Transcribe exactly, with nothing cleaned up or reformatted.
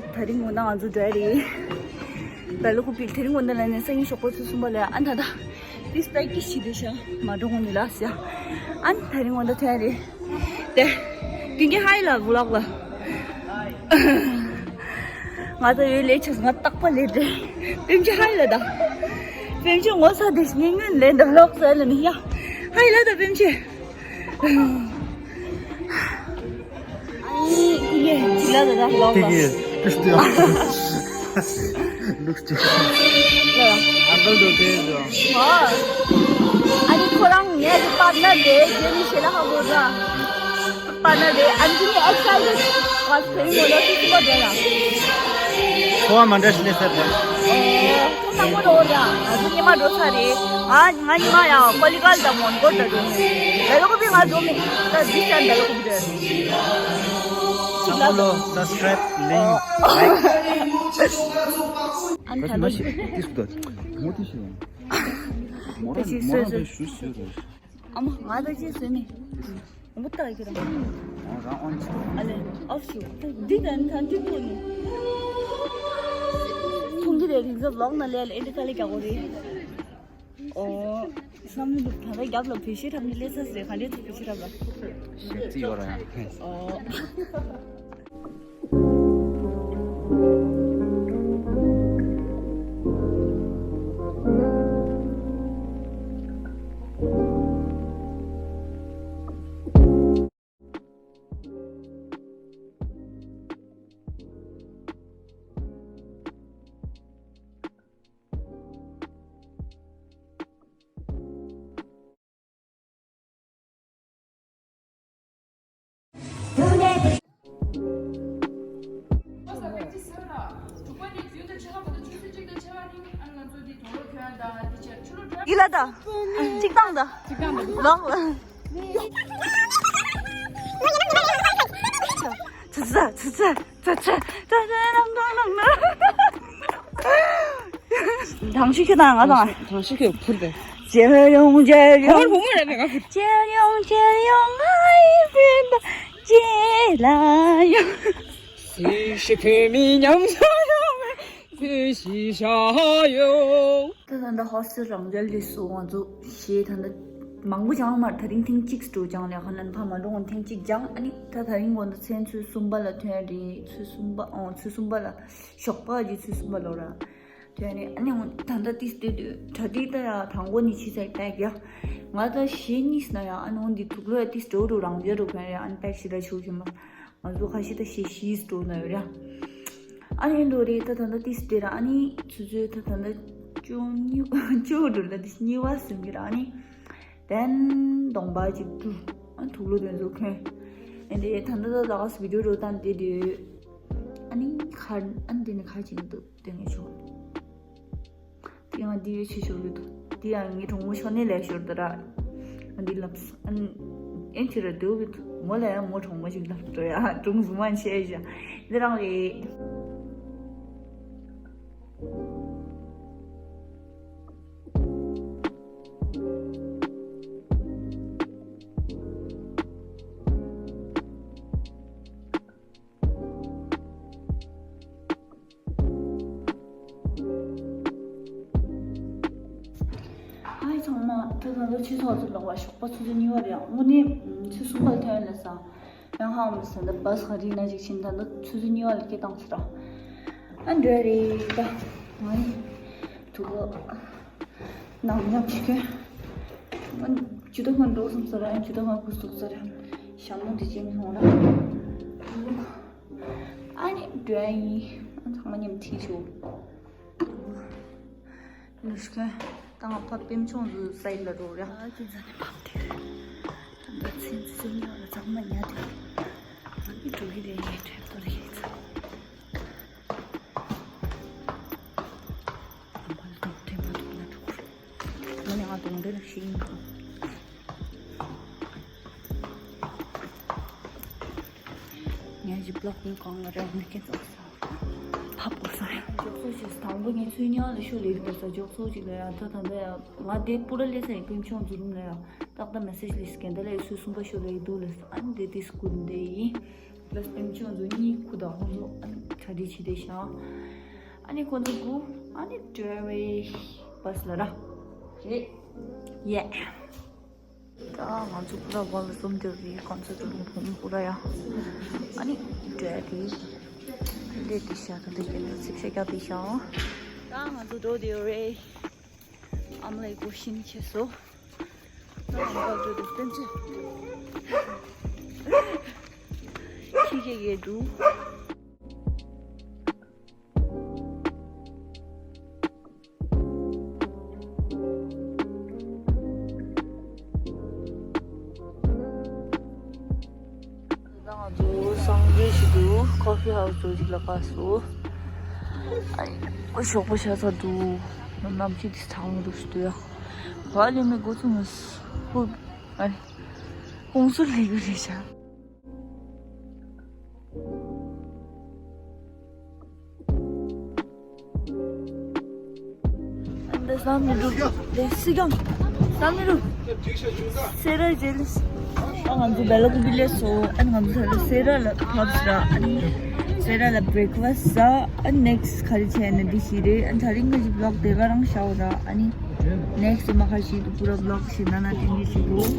ད་རིང་ངོ་ན་ང་ཚོ་འགྲོ་ཡ་རེད། བེ་ལ་ཀུ་པི། དེ་རིང་ངོ་ན་ལ་ནས་སང་ཉིན་ཞོགས་པ་ཆུ་ཚོད་གསུམ་པ་ལ། ཨ་ད་ད་ཏིས་པེ་ཀི་ཞི་དེ་ཤ་མ་འགྲོ་ངོ་ནི་ལ་སི་ཡ། ཨ་ད་རིང་ངོ་ན་ཐོན་ཡ་རེད། དེ་ཀིན་གི་ཧའི་ལ་བུ་ལག་ལ། ང་ཚོ་ཡོད་ལས་ཆུ་ང་རྟག་པ་ལས་དེ། པེམ་ཆི་ཧའི་ལ་ད། པེམ་ཆི་ངོ་ས་དེ་ཉིན་ངན་ལས་ད་ལོག་ས་ལ་ནི་ཡ། ཧའི་ལ་ད་པེམ་ཆི། ཨ་ཡི་ཀུ་ཡེ་ཅི་ལ་ད་ད་ལོག་ད། ལུགས་ཅི། ལུགས་ཅི། ཨ་ཀལ་དོ་དེ་ཟོ། ཨ་ནི་ཁོ་རང་ངའི་པར་ནར་རེད། རྗེས་ནི་ཤེས་ན་ཧ་གོ་ད། པར་ནར་རེད། ཨ་ནི་ཨེག་སའི་ཊེཌ། ང་ཚོ་ཡིན་ངོ་ལ་སུ་སུ་མ་རེད་ལ། ཁོ་བ་མ་འདྲ་ཞིག་ལས་ས་རེད། ཨོ། ཁོ་ས་ངོ་རོ་ར། ང་ཚོ་ཉི་མ་འགྲོ་ས་རེད། ང་ང་ཉི་མ་ཡང་ཀོ་ལི་གལ་དང་མོན་གོ་ལ་འགྲོ་ནས། བེ་ལ་ཀུ་པི་ང་འགྲོ་མེད། ད་འདི་ཅན་བེ་ལ་ཀུ་པི་རེད། ས་ངོ་ལོ་སབ་སི་ཀ་རའིབ་ལིང་ལའིཀ། ཨན་ཐ་ལོ་ཞིག་ཏིས་པུ་ཏོ་མོ་ཏི་ཤི་ཡང་། མོ་རང་མོ་རང་བེ་ཤུ་ཤུ་རེད། ཨ་མ་ང་ད་ཅི་བཟོས་མེད། ངོ་ལྟ་གི་རང་། ཨོ་རང་ཨོན་ཆི། ཨ་ལེ་ཨོཕ་ཤུ། འདི་ད་ནི་ད་འདི་ཐུག་ནི། ཐུང་གི་རེད། རིག་ཟབ་ལོག་ན་ལས་ལ་ཨེ་འདི་ཀ་ལེ་རྒྱག་གོ་རེད། ཨོ། བསམ་བློ་ད་ལྟ་རྒྱབ་ལ་བེད་ཤེས་ཐབས་ནི་ལས་ས་ཟེར་ག་འདྲས་ཐུག་བེད་ཤེས་ཐབས་ལ། ཤེས་ཙི་ཡོད་ར་ཡང་། ཨོ། ཡི་ལ་ད། གཅིག་བཏང་ད། གཅིག་བཏང་ད། ལོག་ལ། ཚ་ཚ་ཚ་ཚ། ད་ད་ད་ད་ད་ད་ད། དང་ཤི་ཁྱོད་དང་ང་དང་། དང་ཤི་ཁྱོད་ཕུར་དེ། མཇལ་ཡོང་མཇལ་ཡོང་། ཁོང་བུ་མོ་རེད་པས་ང་ཕུར། མཇལ་ཡོང་མཇལ་ཡོང་ང་ཡི་བུ་དང་མཇལ་ཡོང་། སི་ཤི་ཁོ་མི་ཉམས་ས་ཡོང་། སི་ཤི་ཤ་ཡོང་། ད་ད་ད་ཧོ་སི་ཊེལ་རང་འཇལ་ལས་སུ་ང་ཚོ་ཞེས་ད་ད་མང་པོ་སྦྱངས་མ་རེད། ད་རིང་ཐེངས་གཅིག་སྤྲོ་སྦྱངས་ལས་ཁ་ལན་ཕ་མ་འགྲོ་འོང་ཐེངས་གཅིག་སྦྱངས། ཨ་ནི་ད་ད་རིང་དགོང་དག་མཚན་ཚུལ་གསུམ་པ་ལ་ཐོན་རེད། ཚུལ་གསུམ་པ་ཨོ་ཚུལ་གསུམ་པ་ལ་ཞོགས་པ་གི་ཚུལ་གསུམ་པ་ལོ་ར། དེ་ནས་ཨ་ནི་ད་ལྟ་ཏིས་ལྟོས་དུས་གྲ་སྒྲིག་ད་ཡ་དང་པོ་ནི་ཕྱི་ཚེས་པེག་ཡ། ང་ད་ཞེ་གཉིས་ན་ཡ་ཨ་ནི་འོན་ཏེ་དུག་ལོ་ཡ་ཏིས་འགྲོ་རུ་རང་རྒྱ་རུ་ཕན་རེ་ཨ་ནི་པེག་ཞི་ད་ཆུ་ཁྱིམ་པ། ང་ཚོ་ཁ་ཤི་ད་ཞེ་ཤིས་འགྲོ་ན་ཡོད་ར། ཨ་ནི་འགྲོ་རེད། ད་ད་ལྟ་ཏིས་དེ་ར་ཨ་ནི་ཆུ་ཚོད་ད་ད་ལྟ་བཅུ་གཉིས་བཅུ་འགྲོ་ལ་ཏིས་གཉིས་པ་ཟིན་གི་ར། ཨ་ནི་དེན་གདོང་པ་ཅིག་ཏུ་ཨ་དུག་ལོ་དེ་ཚོ་ཁྱོན། ཨ་ནི་ད་ད་ལྟ་ད་ག་སི་བི་ཌིའོ་འགྲོ་སྟངས་དེ་དུས་ཨ་ནི་ཁར་ཨ་ནི་དེ་ནི་ཁར་ཅིག་འདུག་དེ་ངས་ཆོག་དེ་ང་འདི་ཡོད་ཆེ་ཤོར་གི་འདུག་དེ་ཡང་ངའི་གྲོགས་མོ་ཤོར་ནས་ལས་ཤོར་དུ་ར། ང་འདི་ལབ་སོང་། ཨན་ཨེན་ཁྱེད་ར་འདོད་གི་འདུག་མོ་ལ་ཡང་མོ་གྲོགས་མོ་ཞིག་ལབ་འགྲོ་ཡ་གྲོང་བཟུང་མ་བྱས་ཤ་འདི་རང་རེད། ཨའི་ཚང་མ་ད་ད་ལྟ་ཆུ་ཚོད་ཚོད་ལོག་པ་ཞོགས་པ་ཆུ་ཚོད་གཉིས་པ་རེད། དངོས་གནས་ཆུ་གསུམ་པ་ཐོན་ལ་ས་ཡང་ཧང་མི་སན་ད་བ་སི་ག་རི་ན་ཅིག་ཕྱིན། ད་ལྟ་ཆུ་ཚོད་གཉིས་པ་ལ་སྐད་བཏང་ཚུད་ར། ཨ་འདྲ་རེད་ད། ང་ཡི་དུ་གོ་ནང་ཉམས་ཤིག་གི་ང་ཇུ་ད་ང་འགྲོ་སོང་ས་ར། ཇུ་ད་ང་བུ་སུག་ས་ར། ཞྭ་མོ་དེ་ཅན་ལོང་ར། ཨ་ནི་འདྲ་ཡིན། ཨ་ཚང་མ་མཉམ་ཐིག་ཆུ། ལུས་ཀ་ད་ང་ཕ་པེམ་ཆུང་དུ་སའིད་ལ་འགྲོ་ར། ཨ་ཀི་ཛ་ནི་ཕམ་དེ་རེད། ད་ལྟ་ཚིན་ཚིན་ཉོ་ར་ཚང་མ་ཉ་དེ། ཨ་ནི་འགྲོ་གི་རེད། ངས་ཁྲེབ་ཏོ་རེད་ཚ། ཨ་མ་ལ་དོག་ཐེ་མ་ཐུག་ན་འགྲོ་གི་རེད། ང་ནི་ང་དོང་དེ་ལ་ཤི་ཡིན་འགྲོ། ངས་ཇི་པ་ལོག་ཀུན་གང་ལ་རེ་བ་མི་སྐྱེ་ཙམ་ས། ཕབ་དགོས་ས་རེད། འཇོག་ཚོགས་ཤིག་དང་པོ་ངས་ཚུར་ཉོ་ལ་ཤུ་ལེ་རི་དགོས་ས། འཇོག་ཚོགས་ཅིག་ལ་ཡང་ད་ད་ད་ཡང་ང་དེ་པུ་ར་ལས་ས་ཡིན། ཀུན་ཆོང་འཛུ་རུམ་ལ་ཡང་ཏག་ཏག་མེ་སེ་ཇི་ལས་སྐད་འདི་ལས་ཚུར་གསུམ་པ་ཤོ་ལ་ཡི་འདུག་ལས། ཨ་ནི་དེ་དེ་སྐུ་འདི་ཡིན། ལ་སྤེན་ཆུང་ཚོ་གཉིས་ཁུ་དང་ཧོང་ཚོ་ཨ་ནི་གྲ་སྒྲིག་བྱེད་དེ་ཤག་ཨ་ནི་ཁོང་ཚོ་དགུ་ཨ་ནི་ཌ་རའི་ཝེ་བྷ་སི་ལ་ར། རེད། ཡེ། ད་ང་ཚོ་པུ་ར་བ་ལ་འཛོམས་འདི་རེད། ཁོང་ཚོ་ཚོ་ལུང་ཕུང་པུ་ར་ཡ། ཨ་ནི་ཌ་རའི་ཝེ་ལས་དེ་ཤག་ད་དེ་སྐད་ལ་ཚིག་བཤད་རྒྱག་དེ་ཤག་ད་ང་ཚོ་འགྲོ་དེ་ཡོད་རེད། ཨ་མ་ལགས་སྒོ་ཤིང་ཆེ་སོ། ང་འགག་འགྲོ་དེ་སྤེན་ཆེ། ཁྱི་གེ་གེ་འདུག་ང་ཚོ་སང་ཉིན་ཞིག་ཏུ་ཀོ་ཕི་ཧའུ་སི་ཚོ་ཞིག་ལ་བཀག་སོང་། ཨ་ནི་ཞོགས་པ་ཤ་ཚ་འདུག་ནམ་ཞིག་དེ་ཚང་མ་འདུག་ཞིག་ཏུ་ཡ། ག་ལེ་མི་འགོ་ཚུགས་མ་སོང་། ཨ་ནི་ཧོང་སུ་ལས་གི་རེད་ཤག་འདི་བསམ་མི་འདུག་འདི་སི་ཀང་བསམ་མི་འདུག་སེ་ར་ཇེ་ལི་སི། ཨ་ང་ཚོ་བེ་ལ་ཀུ་པི་སླེབས་སོང་། ཨ་ང་ཚོ་ད་ལྟ་སེ་ར་ལ་བབས་སོང་། ཨ་ནི་སེ་ར་ལ་བྷི་རེག་ཕ་སི་ཟ། ཨ་ནེག་སི་ག་རེ་བྱས་ན་འདི་ཞིག་རེད། ཨ་ད་རིང་གི་བི་ལོག་དེ་ག་རང་ཤག་ད། ཨ་ནི་ནེག་སི་མ་ཁ་ཤིག་ཏུ་པུ་ར་བི་ལོག་ཞིག་ན་ན་དེ་འདྲ་ཞིག་འདུག